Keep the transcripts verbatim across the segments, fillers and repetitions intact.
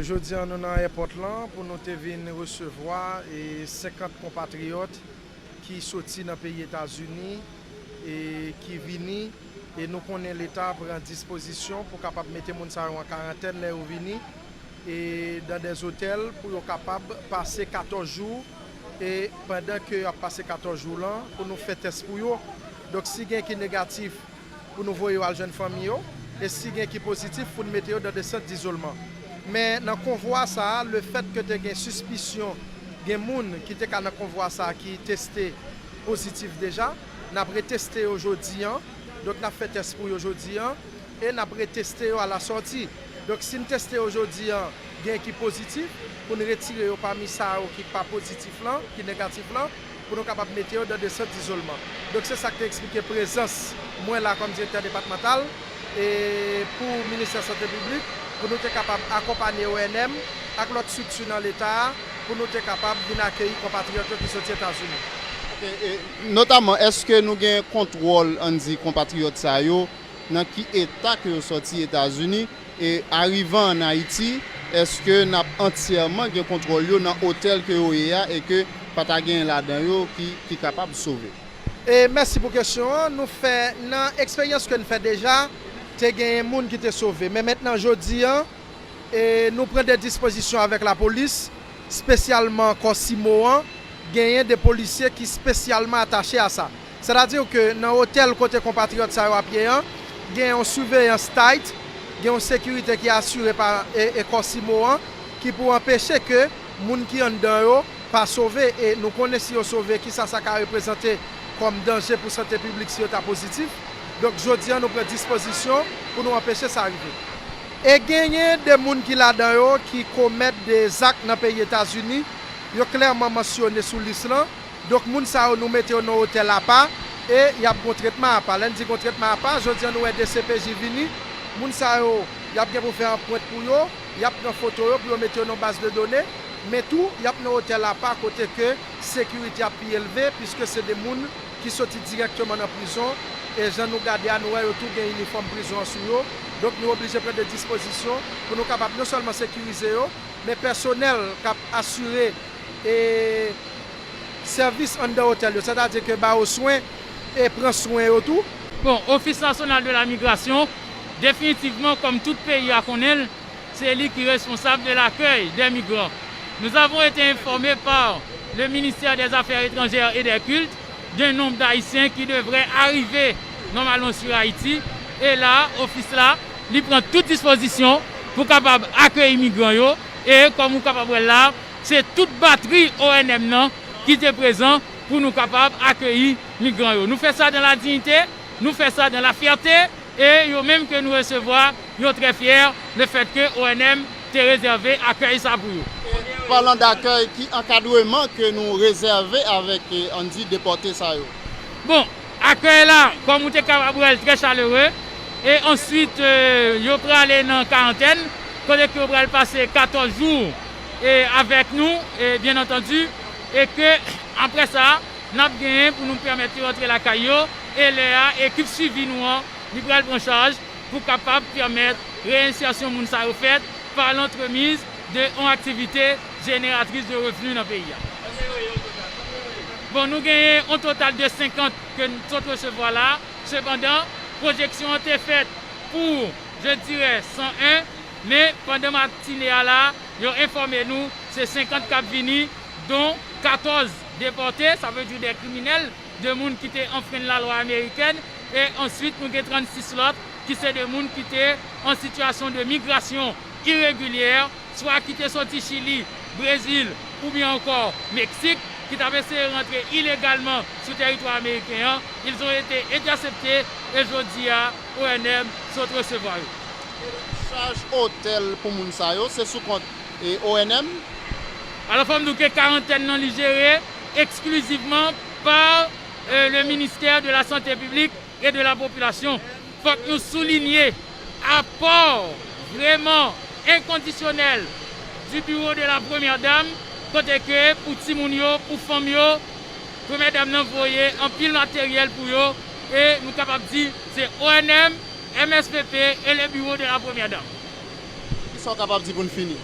Jodi a, nou nan èpòt lan pou nou te vin resevwa e senkant konpatriyòt ki soti nan peyi Etazini e ki vini, e nou konnen Leta pran dispozisyon pou kapab mete moun sa yo an karantèn lè yo vini, e dan dè zotèl pou yo kapab pase katòz jou, e pandan ke y ap pase katòz jou lan, pou nou fè tès pou yo. Donk, si gen ki negatif, pou nou voye yo al jwenn fanmi yo, e si gen ki pozitif, pou n mete yo dan de sant dizolman. Men nan konvwa sa a, lefèt ke te gen sispisyon, gen moun ki te ka nan konvwa sa a ki teste pozitif deja, n ap reteste yo jodi an, donk n ap fè tès pou yo jodi an, e n ap reteste yo alasòti. Donk, si n teste yo jodi an, gen ki pozitif, pou n retire yo pami sa yo ki pa pozitif lan, ki negatif lan, pou nou kapab mete yo dan de sant dizolman. Donk, se sa k te eksplike prezans mwen la kòm direktè depatmantal e pou Ministè Sante Piblik, pou nou te kapab akonpanye O N M ak lòt estrikti nan Leta a, pou nou te kapab vin akeyi konpatriyòt yo ki soti Etazini. Ok, e notaman, èske nou gen kontwòl, ann di, konpatriyòt sa yo, nan ki eta ke yo sòti Etazini, e arive ann Ayiti, èske n ap antyèman gen kontwòl yo nan otèl ke yo ye a e ke pa ta genyen ladan yo ki, ki kapab sove? E mèsi pou kesyon an. Nou fè, nan eksperyans ke n fè deja, te genyen moun ki te sove. Men mentnan, jodi an, e nou pran de dispozisyon avèk lapolis, espesyalman kò CIMO an, genyen de polisye ki espesyalman atache a sa. Sètadi ke nan otèl kote konpatriyòt sa yo ap ye an, gen yon siveyans tight, gen yon sekirite ki asire pa, e, e kò CIMO an, ki pou anpeche ke moun ki anndan yo pa sove. E nou konnen si yo sove, kisa sa ka reprezante kòm danje pou sante piblik si yo ta pozitif. Donk, jodi an, nou pran dispozisyon pou nou anpeche sa rive. E genyen de moun ki ladan yo ki komèt de zak nan peyi Etazini, yo klèman mansyone sou lis lan. Donk, moun sa yo, nou mete yo nan otèl apa e y ap gen yon tretman apa. Lè n di gen yon tretman apa, jodi an, nou wè D C P J vini. Moun sa yo, y ap gen pou fè anprent pou yo, y ap pran foto yo pou yo mete yo nan baz de done. Men tou, y ap nan otèl apa kote ke sekirite ap pi elve, piske se de moun ki soti dirèkteman nan prizon. E jan nou gade a, nou wè yo tou gen inifòm prizon an sou yo. Donk, nou oblije pran de dispozisyon pou nou kapab non sèlman sekirize yo, men pèsonèl k ap asire e sèvis anndan otèl yo, sètadi ke ba yo swen e pran swen yo tou. Bon, Office National de la Migration, définitivement, comme tout pays à konnen l, c'est lui qui est responsable de l'accueil des migrants. Nous avons été informés par le ministère des Affaires étrangères et des Cultes d'un nombre d'Haïtiens qui devraient arriver normalement sur Haïti. E la, ofis la, li pran tout dispozisyon pou kapab akeyi migran yo. E kòm ou kapab wè la, se tout batri O N M nan ki te prezan pou nou kapab akeyi migran yo. Nou fè sa dans la dignité, nou fè sa dans la fierté, e yo menm ke nou resevwa, yo trè fyè lefètke O N M te rezève akèy sa pou yo. Palan dakèy, ki ankadreman ke nou rezève avèk, eh, ann di, depòte sa yo? Bon, akèy la, kòm ou te kapab wè l, trè chalere. E answit, eh, yo prale nan karantèn, kote ke yo pral pase katòz jou, eh, avèk nou, eh, byen antandi, e ke, apre sa, n ap genyen pou nou pèmèt yo rantre lakay yo, e lè a, ekip swivi nou an, li pral pran chaj pou kapab pèmèt reyensèsyon moun sa yo fèt pa lantremise de yon aktivite jeneratris de revni nan peyi a. Bon, nou genyen yon total de senkant ke n sot resevwa la. Sepandan, pwojeksyon an te fèt pou, je dirais, san en, men pandan matine a la, yo enfòme nou se senkant k ap vini, don katòz depòte, sa vle di de kriminèl, de moun ki te anfrenn lalwa amerikèn, e answit nou gen trannsis lòt ki se de moun ki te an sitiyasyon de migrasyon iregilyè, swa ki te soti Chili, Brezil oubyen ankò Meksik, ki t ap eseye rantre ilegalman sou tèritwa ameriken an. Ils ont été interceptés e jodi a, O N M sot resevwa yo. Chaj otèl pou moun sa yo, se sou kont, e, O N M? Alò, fò m di w ke karantèn nan, li jere eksklizivman pa, euh, le ministère de la Santé Publique et de la Population. Fòk nou soulinye apò vrèman enkondisyonèl du bureau de la Première Dame, kote ke pou timoun yo, pou fanm yo, Premyè Dam nan voye anpil materyèl pou yo, e nou kapab di se O N M, M S P P e le bureau de la Première Dame. Kisa w kapab di pou n fini?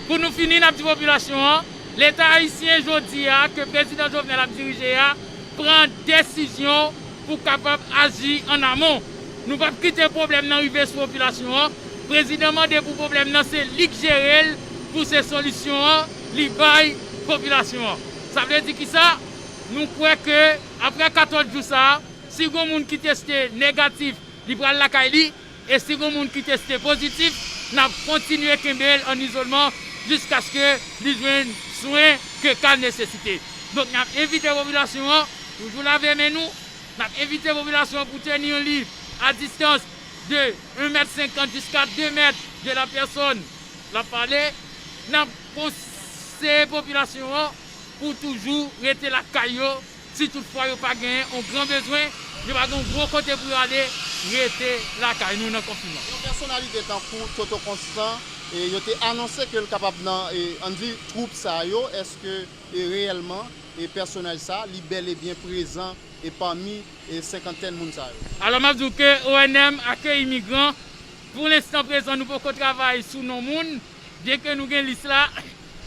Pou nou fini, n ap di popilasyon an, Leta ayisyen jodi a ke prezidan Jovenel ap dirije a pran desizyon pou kapab aji an amon. Nou p ap kite pwoblèm nan rive sou popilasyon an. Prezidan mande pou pwoblèm nan se li k jere l, pou se solisyon an li bay popilasyon an. Sa vle di kisa? Nou kwè ke apre katòz jou sa a, si gon moun ki teste negatif, li pral lakay li, e si gon moun ki teste pozitif, n ap kontinye kenbe l an izolman jiskaske li jwenn swen ke ka nesesite. Donk, n ap envite popilasyon an toujou lave men nou. N ap envite popilasyon an pou teni li a distans de un mèt senkant jiska de mèt de la pèsòn l ap pale. N ap konseye popilasyon an pou toujou rete lakay yo. Si toutfwa yo pa genyen yon gran bezwen, yo pa gen yon gwo kote pou yo ale, rete lakay nou nan konfinman. Yon pèsonalite tankou Toto Constant, e yo te anonse ke l kapab nan, e, ann di, twoup sa yo. Èske, e, reyèlman, e, pèsonaj sa, li bèl e byen prezan, e, pami, e, senkantèn moun sa yo? Alò, m ap di w ke O N M akeyi migran. Pou lenstan prezan, nou poko travay sou non moun, byenke nou gen lis la,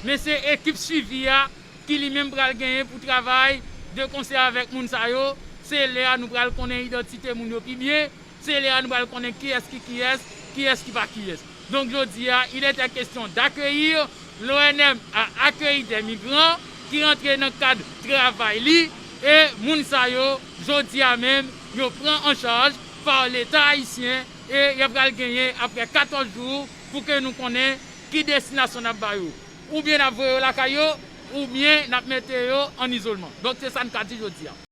men se ekip swivi a ki li menm pral genyen pou travay de konsè avèk moun sa yo. Se lè a nou pral konnen idantite moun yo pi byen, se lè a nou pral konnen kiyès ki kiyès, kiyès ki pa kiyès. Donk, jodi a, il était question d'accueillir, l'O N M a accueilli des migrants ki rantre nan kad travay li, e moun sa yo, jodi a menm, yo pran an chaj pa Leta ayisyen, e y ap pral genyen apre katòz jou pou ke nou konnen ki destinasyon n ap ba yo. Oubyen n ap voye yo lakay yo, oubyen n ap mete yo an izolman. Donk, se sa n ka di jodi a.